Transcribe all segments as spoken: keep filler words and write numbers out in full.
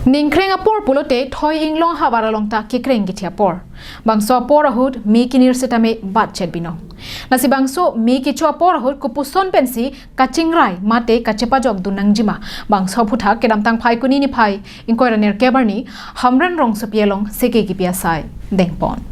Ningkreng apor pulote thoi inglong havar along ta kekreng kithi apor. Bangso apor ahut me kenir setame bat chet binong. Lasi bangso me kecho apor ahut kopuson pensi kachingrai mate kachepajok dun nangjima, bangso aphuthak kedamtang Phaikuni niphai ingkoi ra nerkep arni Hamren rongsopi along seke kipi asai dengpon.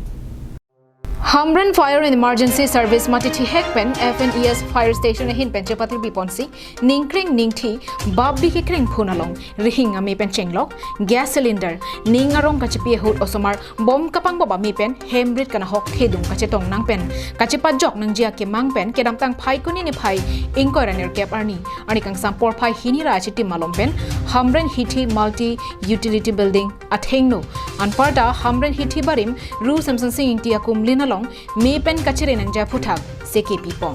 Hamren Fire and Emergency Service mate thihek pen F N E S Fire Station ahin pen chepatirbi ponsi ningkreng ningthi bap bi kekreng phun along rihing ame pen chenglok gas cylinder ning arong kachepi ahut osomar bom kapangbob ame pen hemrit kanahok thedung kachetong nang pen kachepajok nangji akemang pen kedamtang Phaikuni niphai ingkoi ra nerkep arni, arni kangsam porphai hini ra achitim malom pen Hamren Hithi Multi Utility Building athengno, anparta Hamren Hithi barim Ru Semsonsing Ingti akumlin along me pen kachere nangji aphuthak seke pipon.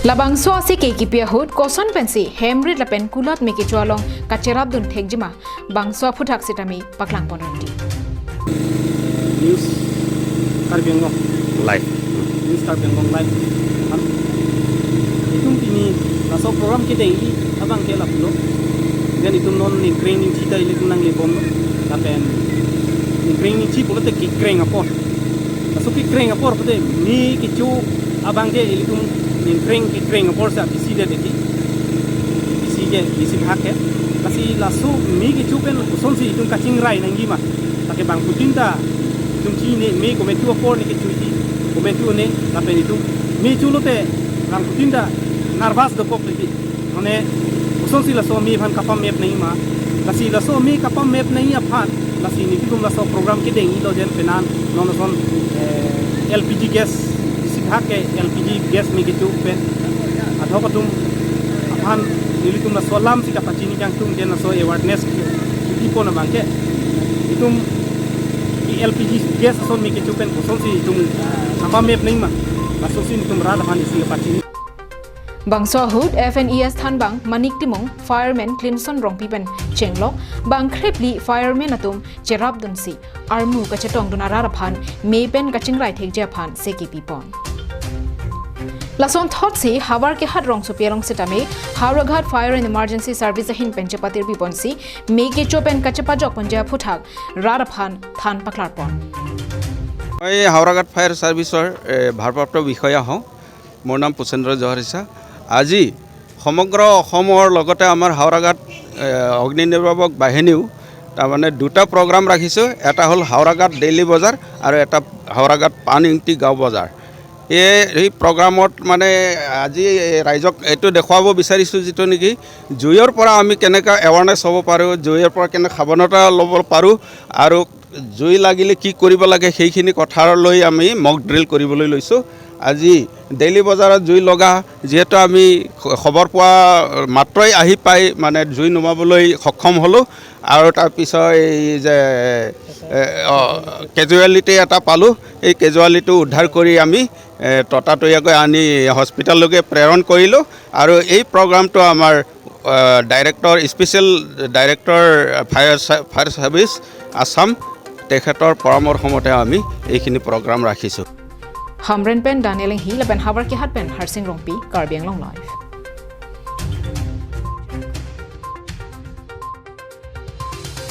Labangso aseke kipi ahut koson pensi hemrit lapen kulat me kecho along kacherap dun thekjima, bangso aphuthak setame paklang pon renti. News Karbi Anglong. Live. News Karbi Anglong Live. Kan? Itum pini laso program kedeng-i abang ke lapulo. Then itum non ningkreng ningthi ta ilitum nanglebomlo. Lapen ningkreng ningthi pulote kekreng apor. Laso kekreng apor pute me kecho abang ke ilitum ningkreng kekreng apor sa bisi de deki. Bisi ke, bisi bhag ke. Lasi laso me kecho pen kosonsi itum kachingrai nangjima. Lake bangphutin ta itum chini me kometu apor ne kecho iti. Kometu ne lapen itum me cholote bangphutin ta nervous dokok lagi. Mane kosonsi laso me aphan kapamep nangjima. Lasi laso me kapamep nangji aphan lasi nelitum laso program kedeng-ilo jen penan non ason, eh, L P G gas, bisi bhag ke L P G gas me kecho pen. Adhok atum aphan nelitum laso alam si kapachini kangtung jen laso awareness kipi pon abang ke. Itum ke L P G gas ason me kecho pen kosonsi itum kapamep nangjima. Laso si itum rat aphan isi kapachini. Bangso ahut F N E S thanbang Manik Timung, fireman Clinson Rongpi pen chenglok bang khrepli fireman atum cherap dunsi armu kachetong dun arat aphan me pen kachingrai thekji aphan seke pipon. Lason thotsi Howraghat rongsopi along setame Howraghat Fire and Emergency Service ahin pen chepatirbi ponsi me kecho pen kachepajok ponji aphuthak rat aphan than paklar pon. মই হাওৰাঘাট ফায়াৰ ছাৰ্ভিচৰ, এ, ভাৰপ্ৰাপ্ত বিষয়া হওঁ। মোৰ নাম পুচেন্দ্ৰ জহৰিচা। আজি সমগ্ৰ অসমৰ লগতে আমাৰ হাওৰাঘাট, এ, অগ্নি নিৰ্বাপক বাহিনীও তাৰমানে দুটা প্ৰগ্ৰাম ৰাখিছোঁ। এটা হ'ল হাওৰাঘাট ডেইলি বজাৰ আৰু এটা হাওৰাঘাট পান ইংটি গাঁও বজাৰ। এই, এই প্ৰগ্ৰামত মানে আজি ৰাইজক এইটো দেখুৱাব বিচাৰিছোঁ যিটো নেকি জুইৰ পৰা আমি কেনেকৈ এৱাৰনেছ হ'ব পাৰোঁ, জুইৰ পৰা কেনে সাৱধানতা ল'ব পাৰোঁ আৰু জুই লাগিলে কি কৰিব লাগে, সেইখিনি কথা লৈ আমি মক ড্ৰিল কৰিবলৈ লৈছোঁ। আজি ডেইলি বজাৰত জুই লগা, যিহেতু আমি খ-, খবৰ পোৱা মাত্ৰই আহি পাই মানে জুই নুমাবলৈ সক্ষম হ'লোঁ। আৰু তাৰপিছত এই যে, এ, অ, কেজুৱেলিটি এটা পালোঁ, এই কেজুৱেলিটিটো উদ্ধাৰ কৰি আমি, এ, ততাতৈয়াকৈ আনি হস্পিটেললৈকে প্ৰেৰণ কৰিলোঁ। আৰু এই প্ৰগ্ৰামটো আমাৰ, আ, ডাইৰেক্টৰ, স্পেচিয়েল ডাইৰেক্টৰ ফায়াৰ চা-, ফায়াৰ ছাৰ্ভিচ আছাম, তেখেতৰ পৰামৰ্শ মতে আমি এইখিনি প্ৰগ্ৰাম ৰাখিছোঁ। Hamren pen Daniel Enghi lapen Howraghat pen Harsing Rongpi, Karbi Anglong Live.